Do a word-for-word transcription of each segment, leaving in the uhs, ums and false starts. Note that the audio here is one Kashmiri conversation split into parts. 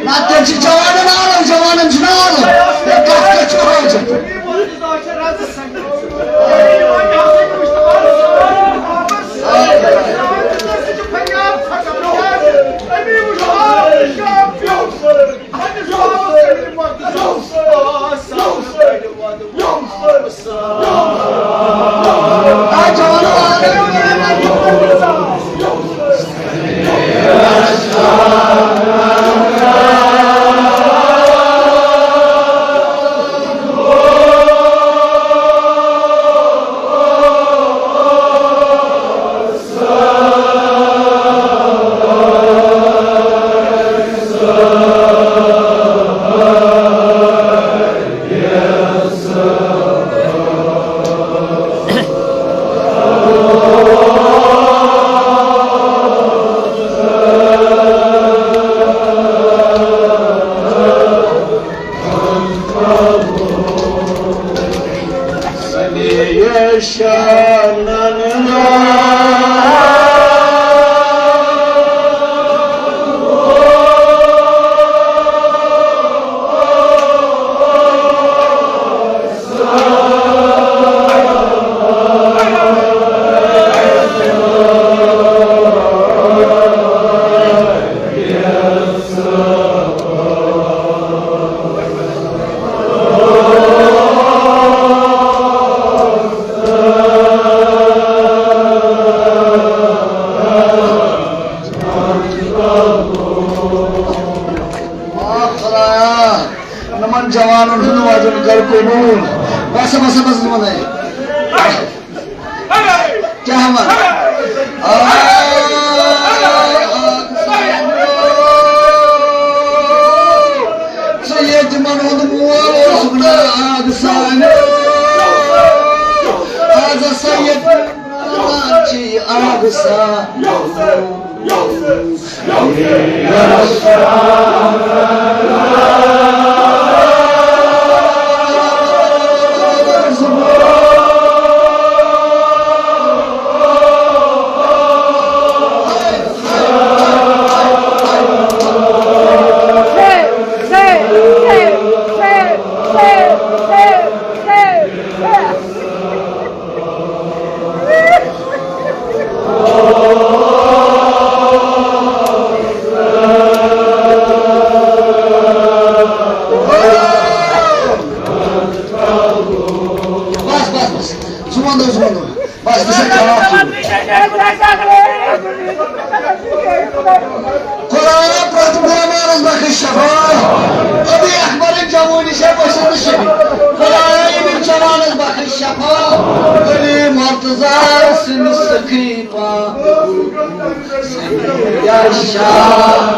نتہٕ چھِ جوانن آلو، جوانن چھُنہٕ آلو۔ ہے، کتھ کتھ چھُ حاجت؟ شانن خدایا، نمن جوانن ہُنٛد وزن کر قبول۔ بس، بس، بس، بس۔ کیا ہم؟ آ، سید من ہُنٛد مول اوسُکھ نا آگ سان۔ آز سید چی آگ سان۔ بس، بس، بس۔ زُوَن دو، زُوَن دو۔ بس، بس، بس۔ خدایا، پرٛٮ۪تھ بیمارس بخش شفا۔ ابی اکبر جوانی چھے پسند شفا۔ خدایا، ییٚمِس جوانس بخش شفا۔ علی مرتضی سٕنٛدِ سخی پا۔ یا شاہ۔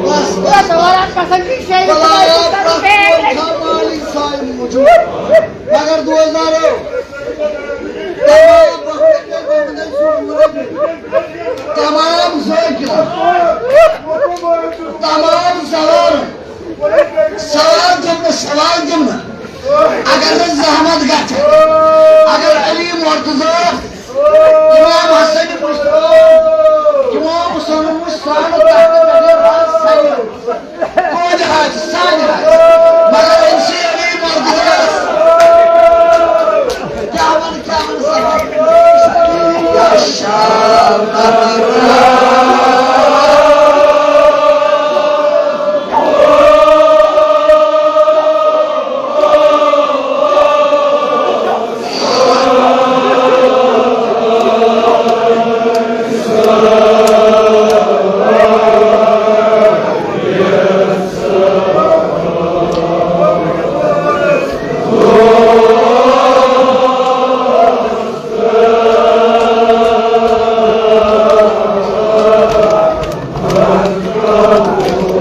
بس، بس، اور آپ قسم کی شاید بلایا پرٛٮ۪تھ کُنہِ خامالی سانہِ موٗجوٗب۔ مگر دوستدارو، تمام وقتن پٮ۪ٹھ محمد علی سُنٛد مُربی، تمام ذٲکِرن، تمام سوارن، سوال دِمہٕ، سوال دِمہٕ۔ اگر نہٕ زحمت گژھِ، اگر علی مرتضی، امام حسن مشتاق، امام حسن مشتاق، کوٗتاہ حظ، سانہِ حظ۔ مگر أمۍ سٕے علی مرتضیٰ۔ کیٛاہ وَنہٕ، کیٛاہ وَنہٕ سوال؟ یا شاہ۔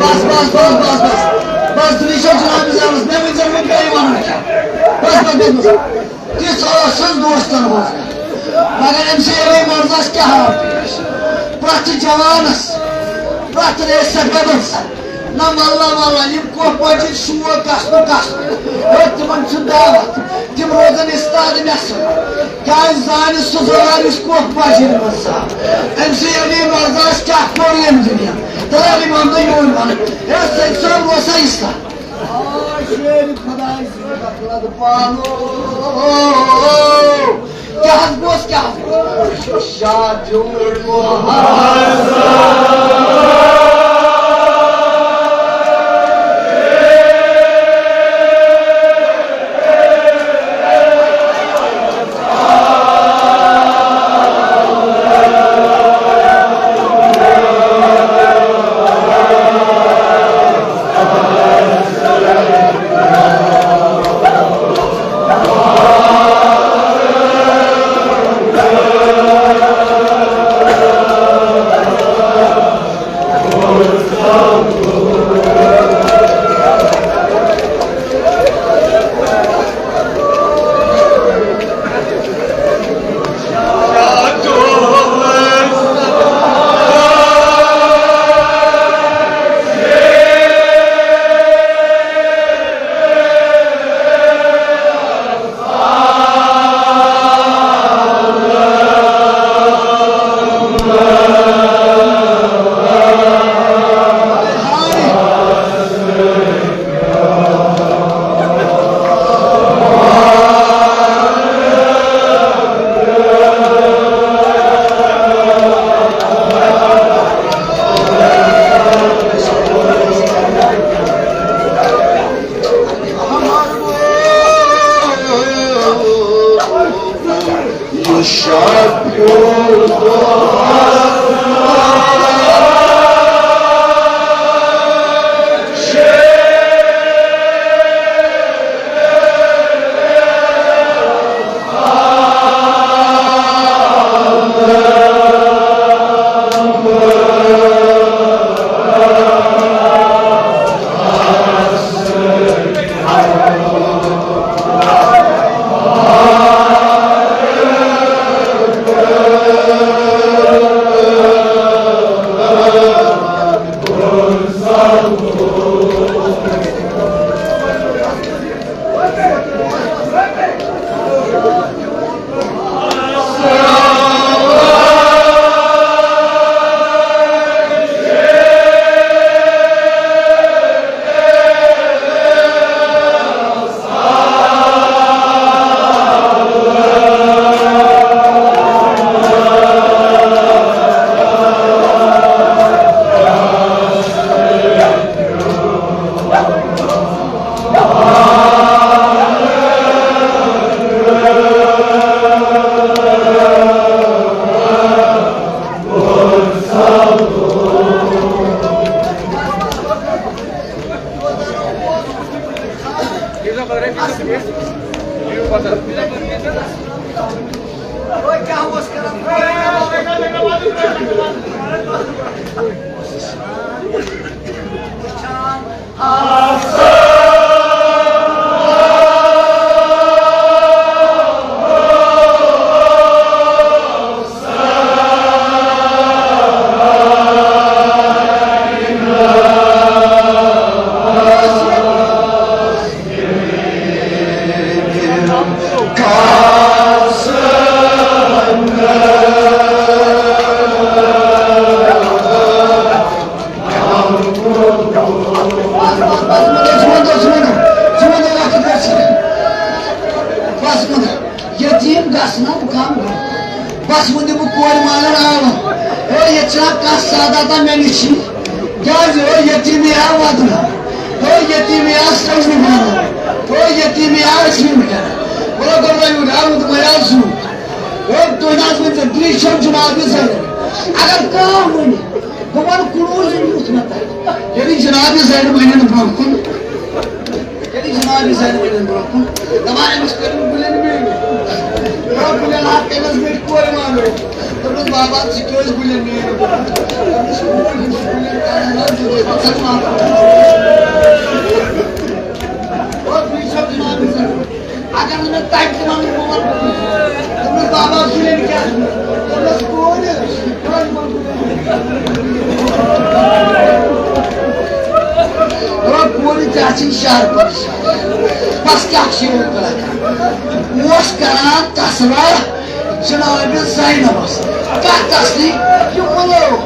بس، بس، بس، بس، بس۔ بس، دُنیا چھا جناب زانس، مےٚ ؤنۍ زٮ۪و، مےٚ کیٛاہ یہِ وَنُن چھا؟ بس، بس، بس، بس۔ تِژھ ٲسٕس دوستن ہٕنٛز۔ مگر أمۍ سٕے علی مرزس کیٛاہ آو پیش؟ پرٛٮ۪تھ جوانس، پرٛٮ۪تھ ریسہِ سفیدس۔ نہ واللہ واللہ، یِم کوہ پٲٹھۍ شوق گژھنُک گژھُن۔ ہے، تِمن چھُ دعوت۔ تِم روزن استاد مےٚ سۭتۍ۔ کیٛازِ زانہِ سُہ زوار یُس کوہ پٲٹھۍ منٛز ژاو۔ أمۍ سٕے علی مرزس کیٛاہ کوٚر ییٚمہِ دُنیا؟ تہٕ علی محمد یوٗرۍ وَنہٕ۔ ہے، سید صٲب روزسا استاد؟ آ، شیر خداے سٕنٛدِ غفلت پانو۔ کیٛاہ حظ گوٚژھ، کیٛاہ حظ گوٚژھ؟ شاہ جوٗر گوٚو حظ۔ بس وۄنۍ، یتیٖم گژھنُک کم گوٚو۔ بس وۄنۍ دِمہٕ بہٕ کورِ مالن آو۔ ہے، ییٚتہِ چھا کانٛہہ سادہ تہٕ مےٚ نِش چھِ؟ کیٛازِ؟ ہے، یتیٖم یا ودُن۔ ہے، یتیٖم یا سجنہٕ بنُن۔ ہے، یتیٖم یا أسۍ یِم کران۔ وۄنۍ گوٚو وۄنۍ آمُت وۄنۍ آو زیُن۔ ہے، تُہۍ نہ حظ ؤنۍ زیو، درٛے چھَم جناب زینب۔ اگر کانٛہہ ونہِ، بہٕ ونہٕ کُنوُہ زیُن یُتھ مےٚ تَگہِ۔ ییٚلہِ جناب زینب أنِن برٛونٛہہ کُن، ییٚلہِ جناب زینب أنِن برٛونٛہہ کُن، دَپان أمِس کٔرِو گُلٮ۪ن میٖٹھۍ۔ برٛونٛہہ گُلٮ۪ن ہا کٔمِس میٖٹھۍ کورِ مانو؟ دوٚپمَس، بابا، ژٕ کیٛازِ گُلٮ۪ن میٖٹھۍ؟ دوٚپمَس، گُلٮ۪ن کَرُن حظ، ژٕ دِکھ ژٕ ژٕ مان۔ اور بیٚیہِ چھَکھ جناب زینب۔ اگر نہٕ مےٚ تَگہِ تہِ وَنُن، بہٕ وَنہٕ۔ دوٚپمَس، بابا، گُلٮ۪ن کیٛاہ؟ دوٚپمَس، کورِ۔ دوٚپمَس، کورِ ژےٚ آسہِ شہر پَتہٕ شہر۔ بَس کیٛاہ چھِ یِمَن کران؟ اوس کران تَسلا جناب زینبَس۔ کَتھ تَسلی؟ یہِ وَنو۔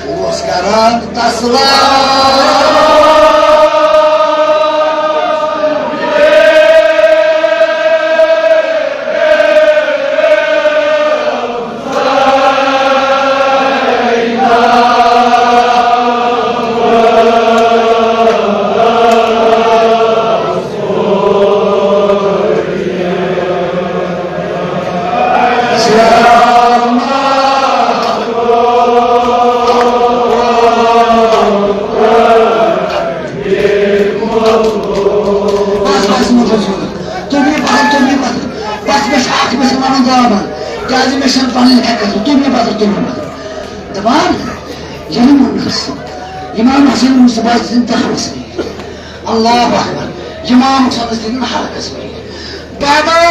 اوس کران تسلا۔ بس، بس، مُجہِ چھُ۔ تُلِو پَتھر، تُلِو پَتھر۔ بس، مےٚ چھُ اَکھ، مےٚ چھُ وَنُن دعا بَنٛد۔ کیٛازِ مےٚ چھَنہٕ پَنٕنۍ ہٮ۪کَتھ، تُلِو پَتھر، تُلِو پَتھر۔ دَپان، ییٚلہِ ووٚننَس، اِمام حسن مُصطفیٰ سٕنٛدِ دَہَس منٛز۔ اللہ اکبر۔ اِمام حسنَس دِتِن حلقَس منٛز۔ بابا،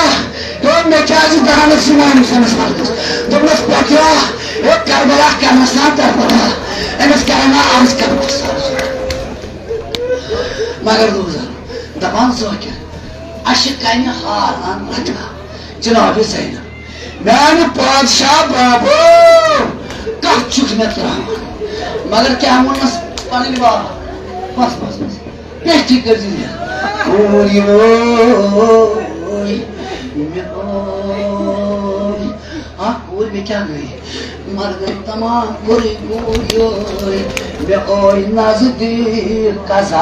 دوٚپ، مےٚ کیٛازِ دَہَس اِمام حسنَس حلقَس؟ دوٚپنَس، پَتہٕ کیٛاہ؟ ہے، کربلا کرنَس تام دربدر۔ أمِس کرن نا عرض کرنَس تام۔ مگر دوزا، دَپان ذٲکِر، اَسہِ چھِ کَنہِ ہار اَن رَٹان جناب زینب۔ میانہِ پادشاہ بابو، کتھ چھُکھ مےٚ تراوان؟ مگر کیٛاہ ووٚننس پنٕنۍ بابا؟ بس، بس، بس۔ پیٹھی کٔرزِ مےٚ۔ کوٗر یوے، مےٚ اوے۔ اکھ کوٗر، مےٚ کیٛاہ گٔے؟ مگر تمام کوٚرُے گوٗر یوٚرُے، مےٚ اوے نزدیٖک قضا۔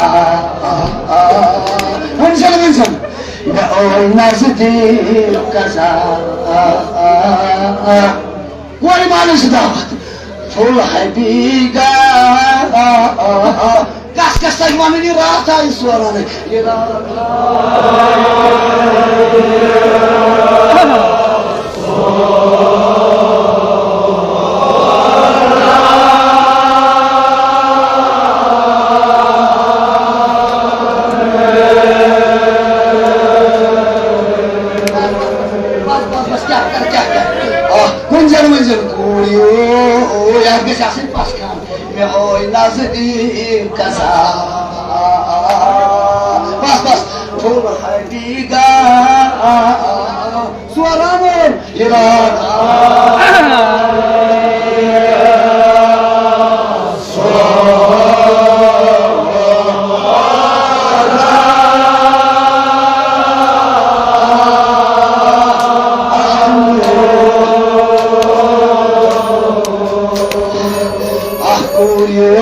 وۄنۍ زَن، وۄنۍ زَن، مےٚ اوے نزدیٖک قضا۔ کورِ مالٕچ دعوت، پھُل حبیٖگا۔ کس کس تگہِ ونُن یہِ راتھ آیہِ سوران؟ یہِ راتھ آیہِ۔ بس، بس، بس، کیٛاہ کر، کیٛاہ کر؟ آہ، کُنہِ زن، وُنہِ زن کوٗر، یو، یتھ گژھِ آسٕنۍ پژھ کھان۔ مےٚ آے نزدیٖک قضا۔ بس، بس، پھُل حبیٖگا۔ سوران، ہِلال۔ اکھ کوٗریو،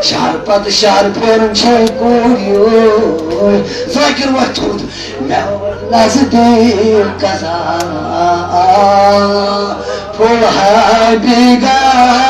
شہر پتہٕ شہر پھیرُن چھُ کوٗریو۔ ذٲکِر وۄتھ تھوٚد، مےٚ ووت نزدیٖک قضا، پھوٚل ہا بیگاہ